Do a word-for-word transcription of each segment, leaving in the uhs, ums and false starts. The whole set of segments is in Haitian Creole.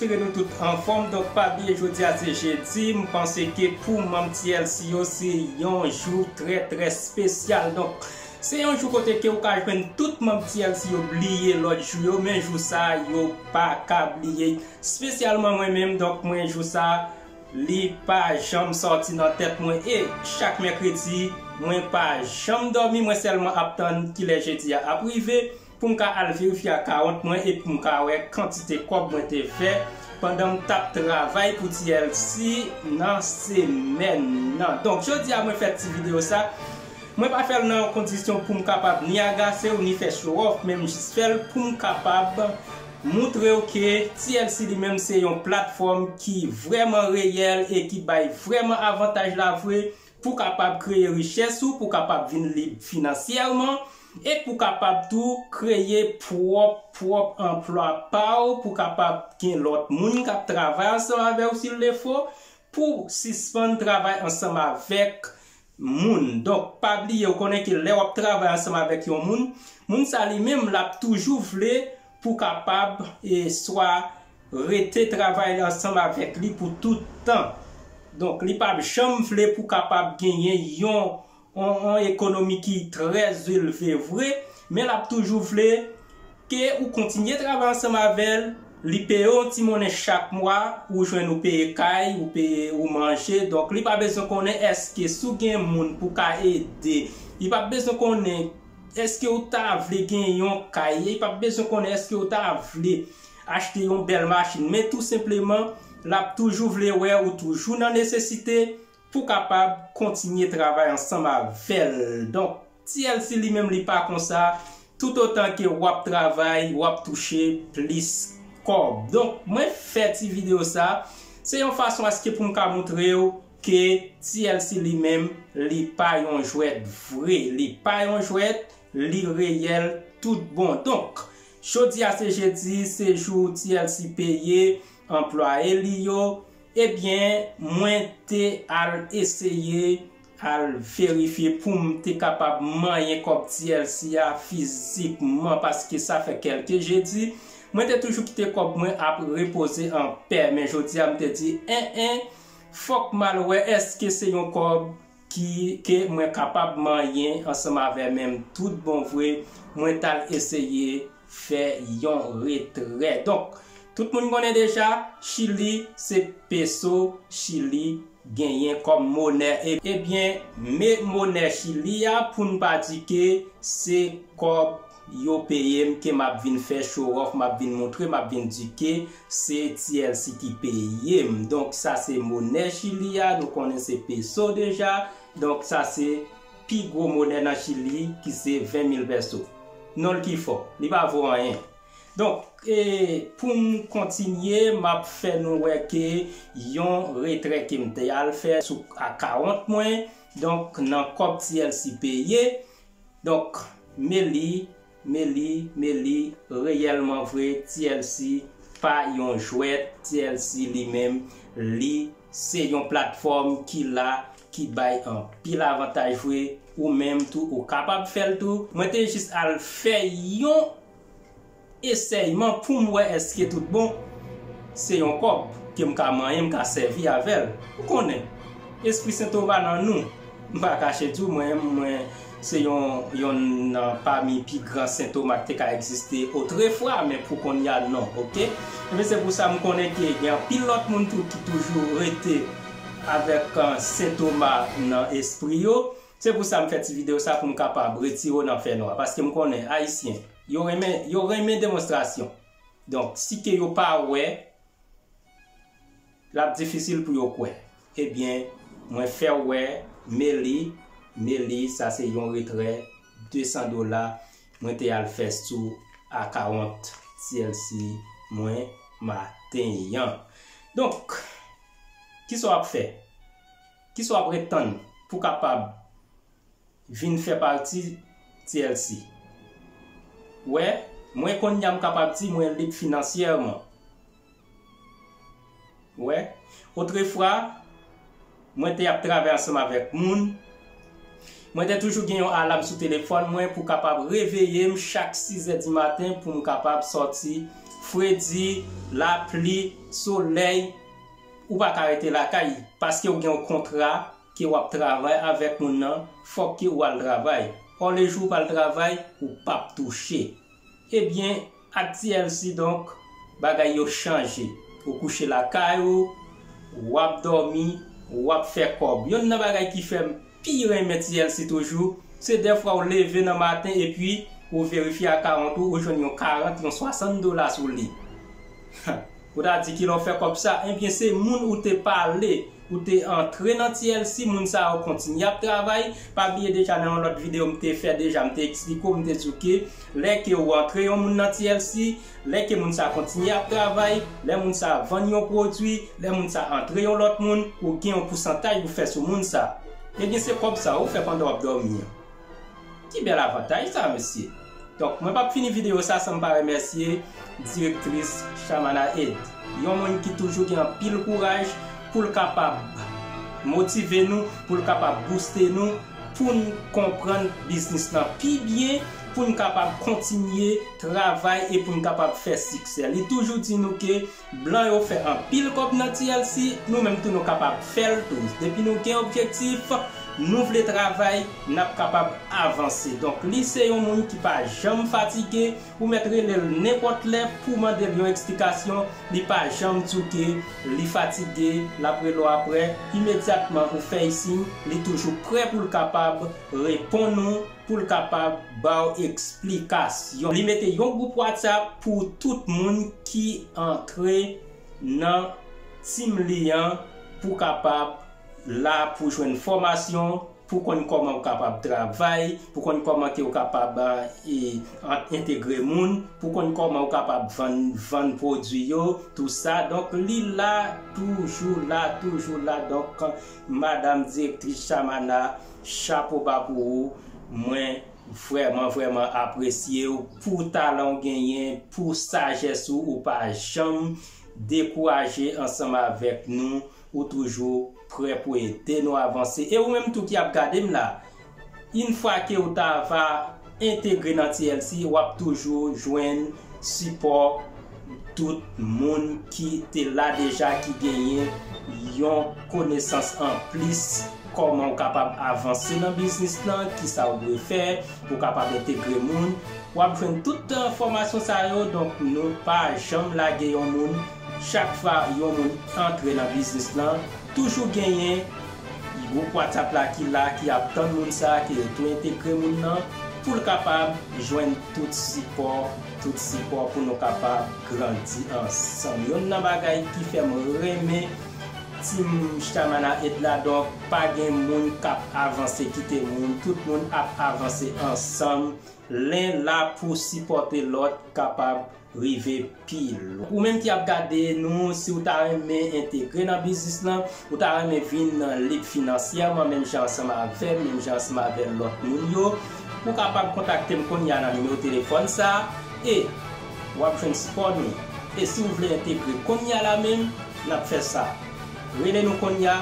Espere nou tout anfòm. Donk, pa bliye, jodi a se jedi. M panse ke pou manm T L C yo, se yon jou trè, trè espesyal. Donk, se yon jou kote ke ou ka jwenn tout manm T L C yo bliye lòt jou yo, men jou sa, yo pa ka bliye. Espesyalman mwen menm, donk, mwen, jou sa, li pa janm sòti nan tèt mwen. E chak mèkredi, mwen pa janm dòmi, mwen sèlman ap tann kilè jedi a ap rive pou m ka al verifye akawont mwen e pou m ka wè kantite kòb mwen te fè pandan m t ap travay pou T L C nan semèn nan. Donk, jodi a mwen fè ti videyo sa. Mwen pa fè l nan yon kondisyon pou m kapab ni agase w, ni fè show off, men m jis fè l pou m kapab moutre w ke T L C li menm se yon platfòm ki vrèman reyèl e ki bay vrèman avantaj la vre pou kapab kreye richès ou, pou kapab vin lib finansyèman, e pou kapab tou kreye pwòp, pwòp anplwa pa w, pou kapab gen lòt moun k ap travay ansanm avè w si l defo, pou sispann travay ansanm avèk moun. Donk, pa bliye, w konnen ke lè w ap travay ansanm avèk yon moun, moun sa li menm, l ap toujou vle pou kapab, e, swa rete travay ansanm avèk li pou tout tan. Donk, li p ap janm vle pou kapab genyen yon, yon, yon ekonomi ki trè elve vre, men l ap toujou vle ke ou kontinye travay ansanm avè l, li peye w ti monnen chak mwa, ou jwenn ou peye kay, ou peye ou manje. Donk, li pa bezwen konnen èske si w gen moun pou ka ede. Li pa bezwen konnen èske w ta vle gen yon kay. Li pa bezwen konnen èske w ta vle achte yon bèl machin. Men tou senpleman, l ap toujou vle wè ou toujou nan nesesite, pou kapab kontinye travay ansanm avè l. Donk, T L C li menm li pa konsa, toutotan ke w ap travay, w ap touche plis kòb. Donk, mwen fè ti videyo sa, se yon fason aske pou m ka moutre w ke T L C li menm, li pa yon jwèt vre, li pa yon jwèt, li reyèl tout bon. Donk, jodi a se jedi, se jou T L C peye anplwaye li yo. Ebyen, mwen te al eseye al verifye pou m te kapab manyen kòb T L C a fizikman, paske sa fè kèlke jedi, mwen te toujou kite kòb mwen ap repoze an pè. Men jodi a, m te di, en, en, fòk m al wè èske se yon kòb ki, ke mwen kapab manyen ansanm avè men m tout bon vre, mwen t al eseye fè yon retrè. Donk, tout moun konnen deja, Chili se peso Chili genyen kòm monè. E, ebyen, men monè Chili a, pou n pa di ke se kòb yo peye m, ke m ap vin fè show off, m ap vin moutre, m ap vin di ke se T L C ki peye m. Donk, sa se monè Chili a, nou konnen se peso deja. Donk, sa se pi gwo monè nan Chili, ki se ven mil pèso. Non l ki fò, li pa vo anyen. Donk, e, pou m kontinye, m ap fè nou wè ke yon retrè ke m te al fè sou akawont mwen, donk, nan kòb T L C peye. Donk, men li, men li, men li, reyèlman vre, T L C pa yon jwèt, T L C li menm, li se yon platfòm ki la, ki bay anpil avantaj vre, ou menm tou, ou kapab fè l tou. Mwen te jis al fè yon esèyman pou m wè èske tout bon. Se yon kòb ke m ka manyen, m ka sèvi avè l. Ou konnen, espri Sentoma nan nou. M pa kache di w, mwen, mwen, se yon, yonn nan pami pi gran Sentoma ki te ka egziste otrefwa, men pou kounye a, non, oke? Ebyen, se pou sa m konnen ke gen anpil lòt moun tou ki toujou rete avèk, eh, Sentoma nan espri yo. Se pou sa m fè ti videyo sa pou m kapab retire w nan fènwa. Paske m konnen Ayisyen, yo renmen, yo renmen demonstrasyon. Donk, si ke yo pa wè, l ap difisil pou yo kwè. Ebyen, mwen fè w wè, men li, men li, sa se yon retrè de san dola mwen te al fè sou akawont T L C mwen maten an. Donk, kisa w ap fè? Kisa w ap ret tann pou kapab vin fè pati T L C? Wè, mwen kounye a m kapab di mwen lib finansyèman. Wè, otrefwa, mwen te ap travay ansanm avèk moun. Mwen te toujou gen yon alam sou telefòn mwen pou kapab reveye m chak sizè di maten pou m kapab sòti fredi, lapli, solèy, ou pa ka rete lakay paske ou gen yon kontra ke w ap travay avèk moun nan, fòk ke ou al travay. Òlejou ou pa al travay, ou p ap touche. Ebyen, ak T L C donk, bagay yo chanje. Ou kouche lakay ou, w ap dòmi, w ap fè kòb. Yonn nan bagay ki fè m pi renmen T L C toujou, se dèfwa ou leve nan maten epi ou verifye akawont ou, ou jwenn yon karant, yon swasant dola sou li. Ou ta di ki lè w fè kòb sa? Ebyen, se moun ou te pale, ou te antre nan T L C, moun sa yo kontinye ap travay. Pa bliye deja nan yon lòt videyo m te fè deja, m te eksplike w, m te di w ke lè ke ou antre yon moun nan T L C, lè ke moun sa kontinye ap travay, lè moun sa vann yon pwodui, lè moun sa antre yon lòt moun, ou gen yon pousantaj ou fè sou moun sa. Ebyen, se kòb sa ou fè pandan w ap dòmi an. Ki bèl avantaj sa, mesye! Donk, mwen p ap fini videyo sa san m pa remèsye direktris Shamana Ed. Yon moun ki toujou gen anpil kouraj pou l kapab motive nou, pou l kapab booste nou, pou n konprann biznis lan pi byen, pou n kapab kontinye travay e pou n kapab fè siksè. Li toujou di nou ke blan yo fè anpil kòb nan T L C, nou menm tou nou kapab fè l tou. Depi nou gen objektif, nou vle travay, n ap kapab avanse. Donk, li se yon moun ki pa janm fatige, ou mèt rele l nenpòt lè pou mande l yon eksplikasyon, li pa janm di w ke li fatige, l ap rele w aprè, imedyatman ou fè l siy, li toujou prè pou l kapab reponn ou, pou l kapab ba w eksplikasyon. Li mete yon gwoup WhatsApp pou tout moun ki antre nan team li an pou kapab la pou jwenn fòmasyon, pou konn kòman ou kapab travay, pou konn kòman ke ou kapab, e, an-, entegre moun, pou konn kòman ou kapab vann, vann pwodui yo, tou sa. Donk, li la, toujou la, toujou la. Donk, Madam Direktris Shamana, chapo ba pou ou. Mwen vrèman, vrèman apresye w pou talan w genyen, pou sajès ou, ou pa janm dekouraje ansanm avèk nou, ou toujou prè pou ede nou avanse. E ou menm tou ki ap gade m la, yon fwa ke ou ta va entegre nan T L C, w ap toujou jwenn sipò tout moun ki te la deja, ki genyen yon konesans anplis kòman w kapab avanse nan biznis lan, kisa w dwe fè pou w kapab entegre moun. W ap jwenn tout, e, enfòmasyon sa yo, donk nou pa janm lage yon moun. Chak fwa yon moun antre nan biznis lan, toujou genyen gwoup WhatsApp la ki la, ki ap tann moun sa, ki tou entegre moun nan, pou l kapab jwenn tout sipò, tout sipò pou nou kapab grandi ansanm. Yonn nan bagay ki fè m renmen Team Shamana Ed la, donk, pa gen moun k ap avanse kite moun, tout moun ap avanse ansanm, len la pou sipòte lòt, kapab rive pi lwen. Ou menm ki ap gade nou, si w ta renmen entegre nan biznis lan, ou ta renmen vin lib finansyèman, menm jan ansanm avè m, menm jan ansanm avè lòt moun yo, ou kapab kontakte m kounye a nan nimewo telefòn sa a, e w ap jwenn sipò nou. E si w vle entegre kounye a la menm, n ap fè sa. Rele nou kounye a,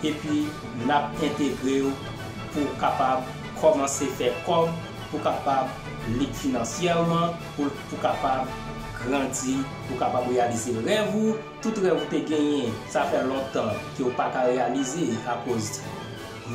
epi n ap entegre w pou w kapab kòmanse fè kòb, pou w kapab lib finansyèman, pou, pou w kapab grandi, pou w kapab reyalize rèv ou, tout rèv ou te genyen, sa fè lontan ke w pa ka reyalize akoz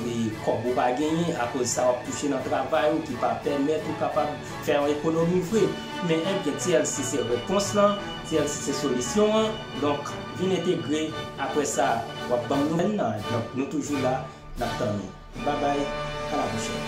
e kòb ou pa genyen, akoz sa w ap touche nan travay ou ki pa pèmèt ou kapab fè yon ekonomi vre. Men, ebyen, T L C se repons lan, T L C se solisyon an. Donk, vin entegre, apre sa, w ap ban m nouvèl nan. Donk, nou toujou la, n ap tann ou. Babay, a la pwochèn.